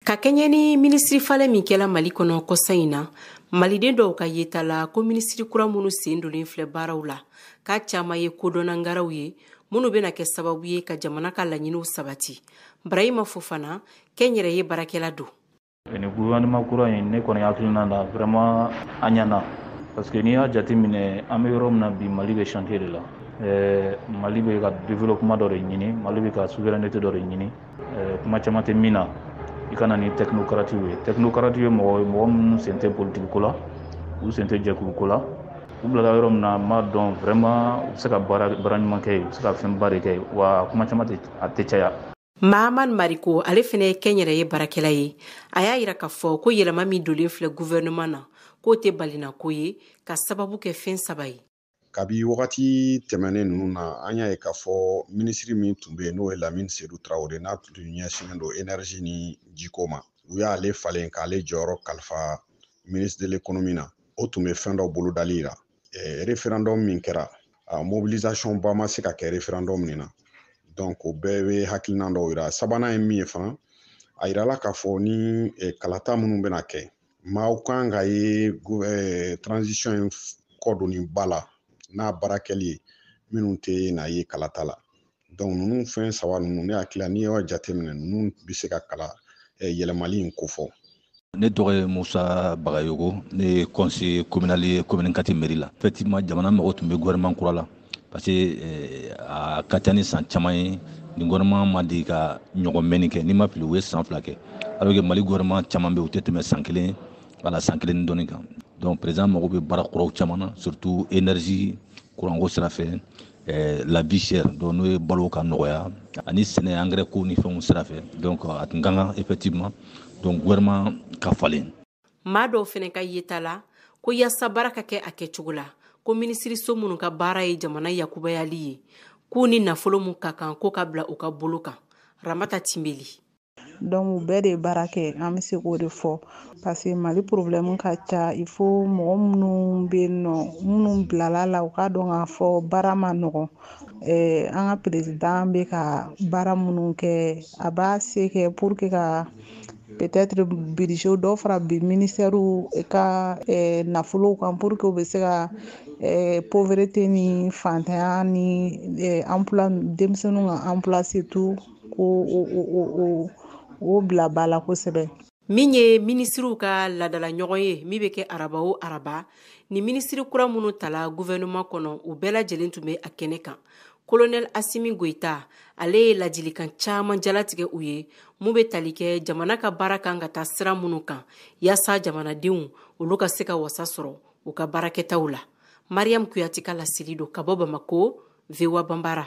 Ka kɛɲɛ ni minisiri falen min kɛla Mali kɔnɔ kɔsa in na, maliden dɔw ka yeta la ko minisiri kura minnu sen donnen filɛ baaraw la, k'a caman ye kodɔnnangaraw ye minnu bɛna kɛ sababu ye ka jamana ka laɲiniw sabati. Brahima Fofana, kɛnyɛrɛye baarakɛla don. Ni gouvernement kura in, ne kɔni hakilina la, vraiment a ɲɛna, parce que n'i y'a jateminɛ, an bɛ yɔrɔ min na bi, Mali bɛ chantier de la. Mali bɛ ka développement dɔ de ɲini, Mali bɛ ka souveraineté dɔ de ɲini. Kuma caman tɛ min na, i ka na ni technocrate ye. Technocrate ye mɔgɔ ye, mɔgɔ minnu sen tɛ politique ko la, u sen tɛ jɛkulu ko la. U bilala yɔrɔ min na, n b'a dɔn vraiment u bɛ se ka baara ɲuman kɛ yen, u bɛ se ka fɛnba de kɛ yen, wa kuma caman tɛ, a tɛ caya. Mahaman Mariko, ale fɛnɛ ye kɛnyɛrɛye baarakɛla ye. A y'a yira k'a fɔ ko yɛlɛma min donnen filɛ gouvernement na, k'o tɛ balinako ye, ka sababu kɛ fɛn saba ye. Kabi wagati tɛmɛnen ninnu na, an y'a ye k'a fɔ minisiri min tun bɛ yen, n'o ye Lamine Seydou Traoré, n'a tun ɲɛsinnen don énergie ni jiko ma, u y'ale falen k'ale jɔyɔrɔ kalifa ministre de l'économie na. O tun bɛ fɛn dɔ bolodali yira. Référendum min kɛra, mobilisation ba ma se ka kɛ référendum nin na, donc o bɛɛ bɛ hakilina dɔw yira. Sabanan ye min ye fana, a yirala k'a fɔ ni kalata minnu bɛna kɛ, maaw kan ka ye transition in kɔ donni ba la n'a baara kɛli ye, minnu tɛ na ye kalata la. Donc ninnu fɛn saba ninnu, ne hakili la, n'i y'o jateminɛ, ninnu bɛ se ka kala yɛlɛmali in kofɔ. Ne tɔgɔ ye Musa Bagayogo, ne ye conseiller communal ye commune 4 mairie la. Effectivement, jamana mago tun bɛ gouvernement kura la, parce que a ka ca ni san caman ye ni gouvernement ma deli ka ɲɔgɔn mɛnni kɛ. N'i ma fili, u ye san 2 kɛ, alors que Mali gouvernement caman bɛ yen, u tɛ tɛmɛ san 1, wala san 1 ni dɔɔni kan. Donc président mago bɛ baara kuraw caman na, surtout énergie, kuranko sira fɛ, la vie chère, donc n'o ye balo ka nɔgɔya, ani sɛnɛ, engrais ko ni fɛnw sira fɛ. Donc a tun ka kan effectivement, donc gouvernement ka falen. Maa dɔw fɛnɛ ka yeta la ko yaasa baara ka kɛ a kɛcogo la, ko minisiriso minnu ka baara ye jamana yakubayali ye, k'u ni nafolo mun ka kan, ko ka bila u ka bolo kan. Ramata Timbeli. Donc u bɛɛ de ye baara kɛ, an bɛ se k'o de fɔ, parce que Mali problème ka ca. Il faut mɔgɔ minnu bɛ yen nɔ, minnu bilala la, u k'a dɔn k'a fɔ baara ma nɔgɔn. An ka président bɛ ka baara minnu kɛ, a b'a se kɛ pour que ka peut-être budget dɔ fara bi ministère ka nafolow kan, pour que u bɛ se ka pauvreté ni fantanya ni emploi, denmisɛnninw ka emploi surtout, ko o bila ba la kosɛbɛ. Min ye minisiriw ka ladala ɲɔgɔn ye min bɛ kɛ araba o araba, ni minisiri kura minnu tala gouvernement kɔnɔ, u bɛɛ lajɛlen tun bɛ a kɛnɛ kan. Colonel Assimi Goïta, ale ye ladilikan caman jalatigɛ u ye mun bɛ tali kɛ jamana ka baara kan ka taa sira minnu kan, yaasa jamanadenw olu ka se ka wasa sɔrɔ u ka baarakɛtaw la. Mariam Kuyate ka laseli don ka bɔ Bamako, VOA Banbara.